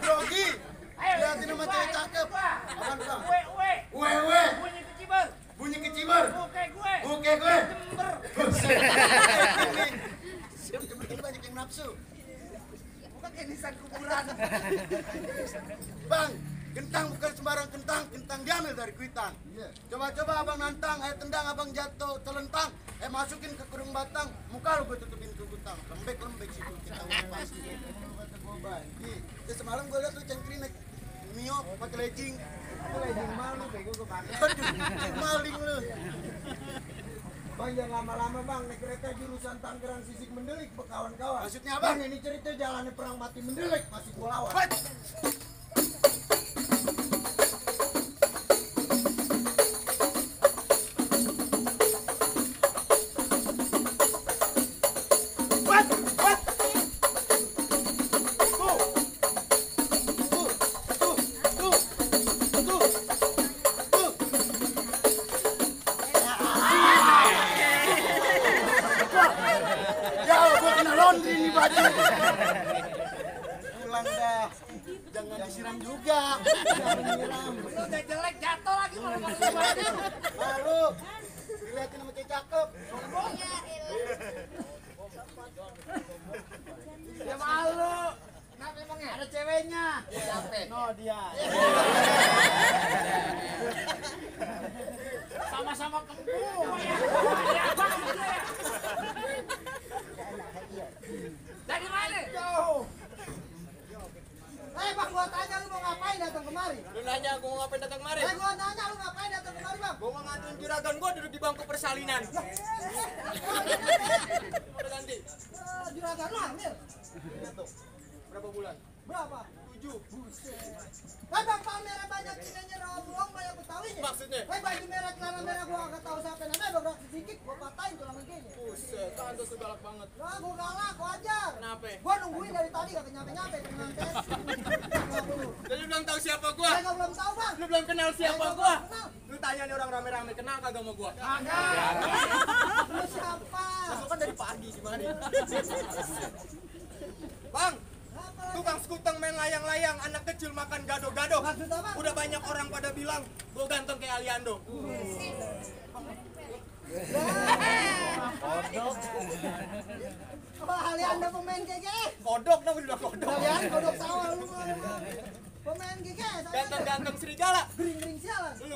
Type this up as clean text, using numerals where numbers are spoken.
Grogi. Lihatin sama cewek cakep. Apaan bang? Ue. Bunyi keciber. Buke gue. Ini banyak yang nafsu. Bukan nisan kuburan. Bang, kentang bukan sembarang kentang diambil dari kuitang. Coba-coba abang nantang, tendang abang jatuh telentang, masukin ke kurung batang, muka lu gue tutupin ke gutang. Lembek situ kita lepas. Kata gue banci. Terus semalam gue liat lu cengkri naik Mio pakai legging. Legging malu bego gue pakai. Aduh, maling lu. Bang jangan lama-lama bang, naik kereta jurusan Tangerang Sisik Mendelik kawan-kawan. Maksudnya apa? Bang ini cerita jalannya perang mati Mendelik masih gua lawan. Pulang dah, jangan disiram juga. Jangan disiram. Lu udah jelek jatuh lagi malah masuk baju. Malu, dilihatin sama cewek cakep. Ya malu. Kenapa emangnya? Ada ceweknya. Siapa? No dia. Sama-sama kembu. Dari mana? Jauh. Bang, gua tanya lu mau ngapain datang kemari? Lu nanya gua mau ngapain datang kemari? Gua nanya lu ngapain datang kemari, Bang? Gua mau ngantuin juragan gua duduk di bangku persalinan. Udah ganti. Juragan lu hamil? Iya tuh. Berapa bulan? Berapa? 7. Buset. Bang, pameran banyak cinanya rawang banyak betawinya. Maksudnya? Baju merah, celana merah gua enggak tahu siapa namanya, beberapa sedikit gua patahin tulang giginya. Buset, kan tuh galak banget. Lah, gua galak, gua ajar. Kenapa? Gua nungguin dari tadi kagak nyampe-nyampe pengantin. Dan lu belum tahu siapa gua? Saya belum tahu, Bang. Lu belum kenal siapa gua? Kenal. Lu tanya nih orang rame-rame kenal kagak sama gua? Kagak. Lu siapa? Lu kan dari pagi gimana nih? Bang, tukang skuteng main layang-layang, anak kecil makan gado-gado. Maksud apa? Udah banyak orang pada bilang gua ganteng kayak Aliando. Kodok. Apa Aliando pemain gege? Kodok dong, udah kodok. Kalian kodok sawah lu. Pemain gege. Ganteng-ganteng serigala.